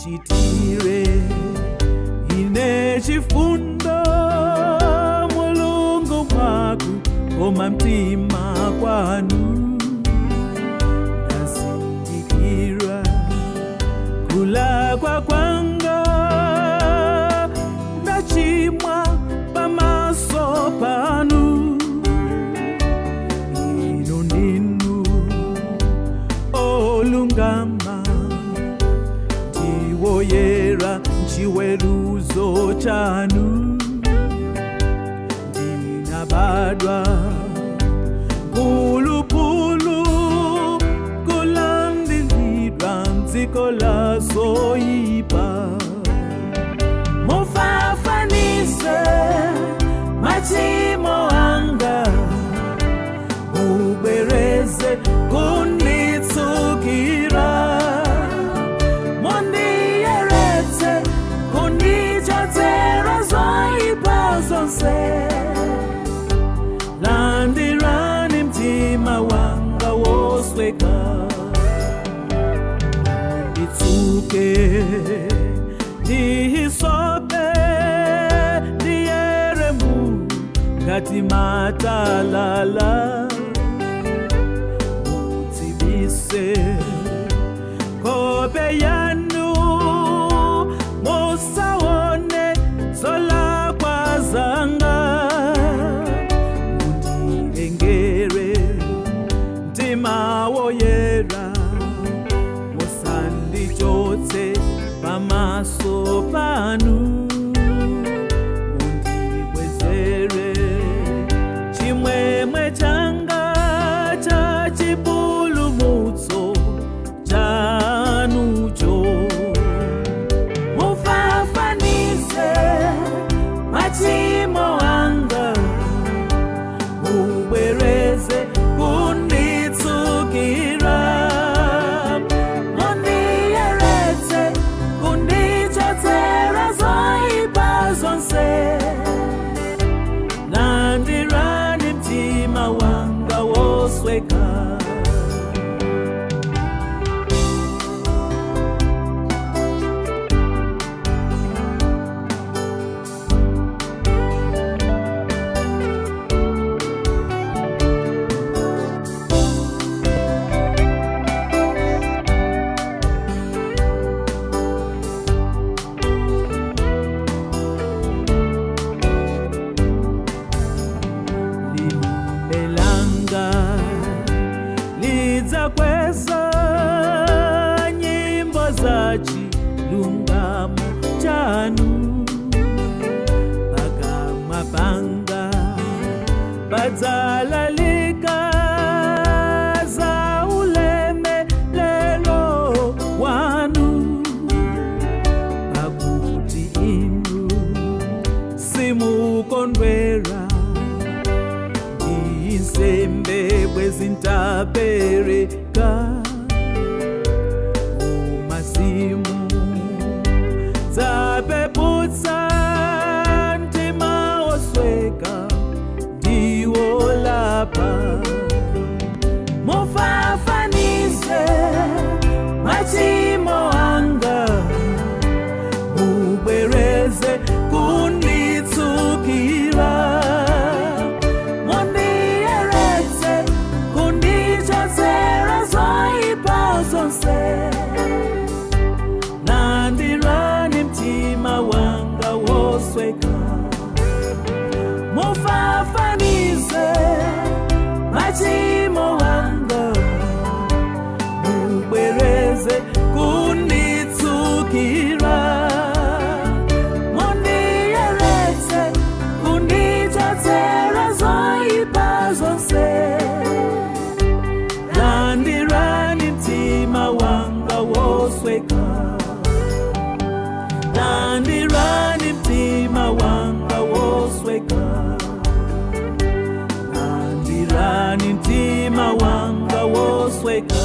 Mundichitire ine chifundo, Mulungu mwaku koma mtima kwanu. Ndazindikira kulakwa kwanga, ndachimwa pamaso panu. Inu ndinu olungama, ndiwoyera chiweruzo chanu. Ndinabadwa mphulupulu, kulandilidwa mdziko la zoyipa. Mufafanise machimo anga, mubwereze kunditsukira. Mundiyeretse kundichotsera zoyipa zonse. Landirani mtima wanga wosweka, nditsuke ndihisope, ndiyeremu ngati matalala. Mutsibise nkhope yanu, musaone zolakwa zanga. Mundilengere mtima woyera, musandichotse pamaso panu. Mundibwezere chimwemwe changa cha chipulumutso chanucho. Mufafanise machimo anga, mubwereze kunditsukira. Mundiyeretse kundichotsera zoyipa zonse. Landirani mtima wanga wosweka. Limelanga lidzakweza nyimbo za chilungamo chanu. Pakamwa panga padzalalika za ulemelero wanu, pakuti inu simukondwera nsembe bwezintapereka. Umasimu dzapeputsa mtima wosweka ndiwolapa. Mufafanise machimo anga, mubwereze kunditsukira. Mundiyeretse kundichotsera zoyipa zonse. Landirani mtima wanga wosweka. Mufafanise machimo anga, mubwereze kunditsukira. Mundiyeretse kundichotsera zoyipa zonse. Landirani mtima wanga wosweka. Landirani mtima wanga wosweka. Landirani mtima wanga wosweka.